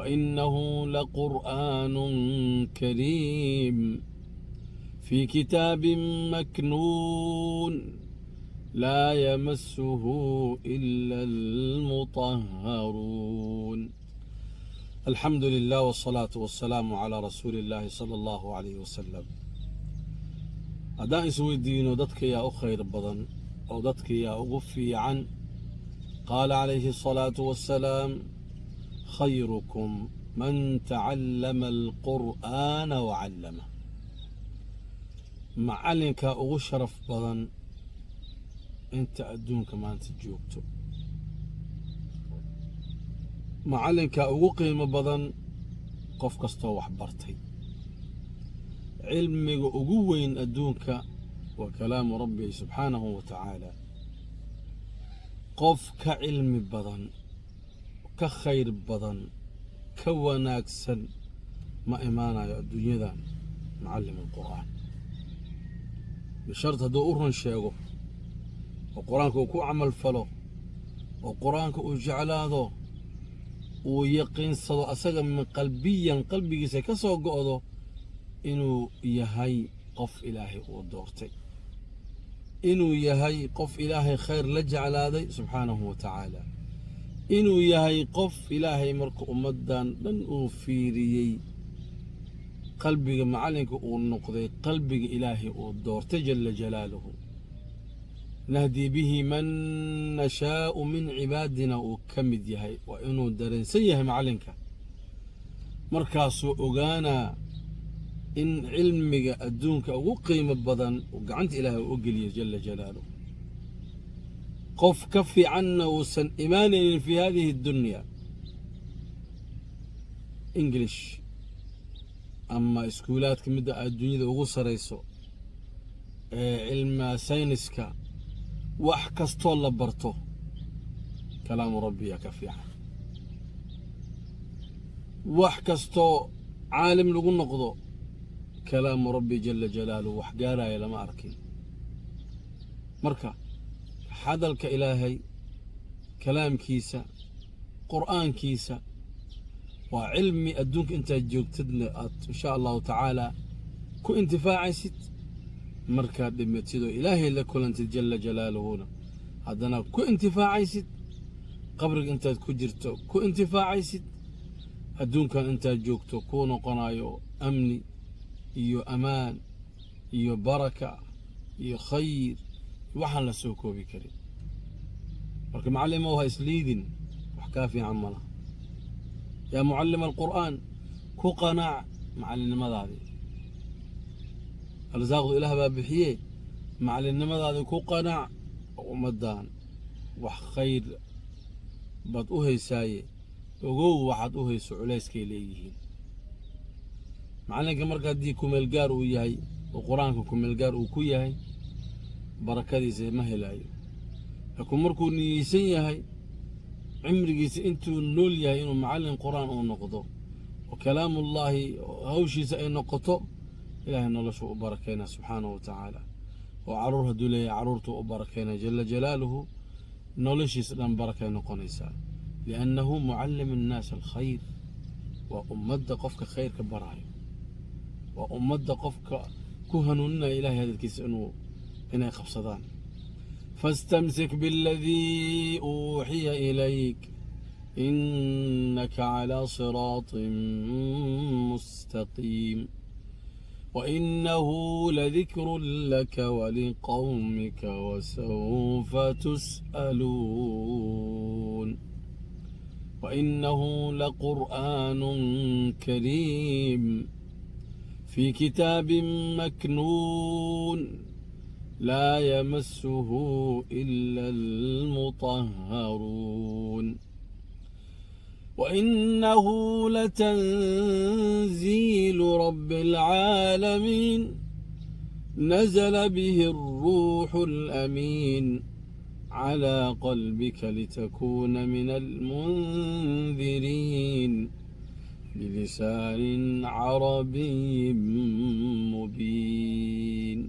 وإنه لقرآن كريم في كتاب مكنون لا يمسه إلا المطهرون. الحمد لله والصلاة والسلام على رسول الله صلى الله عليه وسلم. Haddaan isweydiino dadka yaa u khayr badan oo dadka yaa ugu fiican, qaala calayhi الصalaatu wassalaam: خيركم من تعلم القرآن وعلمه. Macallinka ugu sharaf badan inta adduunka maanta joogto, macallinka ugu qiimo badan qof kastoo wax bartay. Cilmiga ugu weyn adduunka waa kalaamu rabbi subxaanahu wa tacaala. Qof ka cilmi badan, ka khayr badan, ka wanaagsan ma imaanayo adduunyadan mucallim alqur'aan, bishart hadduu u run sheego oo qur-aanka uu ku camal falo oo qur-aanka uu jeclaado, uu yaqiinsado asaga min qalbiyan, qalbigiisa ka soo go'do inuu yahay qof Ilaahay uu doortay, inuu yahay qof Ilaahay khayr la jeclaaday subxaanahu wa tacaala, inuu yahay qof Ilaahay marka ummaddan dhan uu fiiriyey qalbiga macallinka uu noqday, qalbiga Ilaahay uu doortay jala jalaaluhu. نهدي به من نشاء من عبادنا uu ka mid yahay. Waa inuu dareensan yahay macallinka, markaasuu ogaanaa in cilmiga adduunka ugu qiimo badan uu gacanta Ilaahay u geliyo jala jalaaluhu, qof ka fiicanna uusan imaanaynin في هذه الدنيا. English ama iskuulaadka midda adduunyada ugu sarayso ee cilmiga sayniska, wax kastoo la barto, kalaamu rabbiya ka fiican. Wax kastoo caalim lagu noqdo, kalaamu rabbi jala jalaaluhu wax gaaraya lama arkin. Marka hadalka Ilaahay, kalaamkiisa, qur'aankiisa waa cilmi adduunka intaad joogtidna aad insha Allahu tacaala ku intifaacaysid, markaad dhimatid oo Ilaahay la kulantid jala jalaaluhuna haddana ku intifaacaysid, qabriga intaad ku jirto ku intifaacaysid, adduunkan intaad joogto kuu noqonayo amni iyo amaan iyo baraka iyo khayr waxaan la soo koobi karin. Marka macallimow, ha isliidin, wax kaa fiican ma laha. Yaa mucallima alqur'aan, ku qanaac macallinnimadaadii. Arsaaqdu Ilaah baa bixiye, macallinnimadaadii ku qanaac. Ummaddan wax khayr baad u haysaaye, ogow waxaad u hayso culayskay leeyihiin. Macallinka marka haddii kumeelgaar uu yahay oo qur-aanka kumeelgaar uu ku yahay, barakadiisa ma helaayo. Laakiin markuu niyeysan yahay cimrigiisa intuu nool yahay inuu macallin qur-aan uu noqdo oo kalaamullaahi hawshiisa ay noqoto, Ilaahay noloshuu u barakeynaa subxaanahu wa tacaala. Oo carruur hadduu leeyahay, carruurtuu u barakeynaa jala jalaaluhu. Noloshiisa dhan barakay noqonaysaa لأنه معلم الناس الخير. Waa ummadda qofka khayrka baraayo, waa ummadda qofka ku hanuuninaya Ilahay hadalkiisa inay qabsadaan. فاستمسك بالذي أوحي إليك إنك على صراط مستقيم وإنه لذكر لك ولقومك وسوف تسألون. وإنه لقرآن كريم في كتاب مكنون لا يمسه إلا المطهرون. وإنه لتنزيل رب العالمين نزل به الروح الأمين على قلبك لتكون من المنذرين بلسان عربي مبين.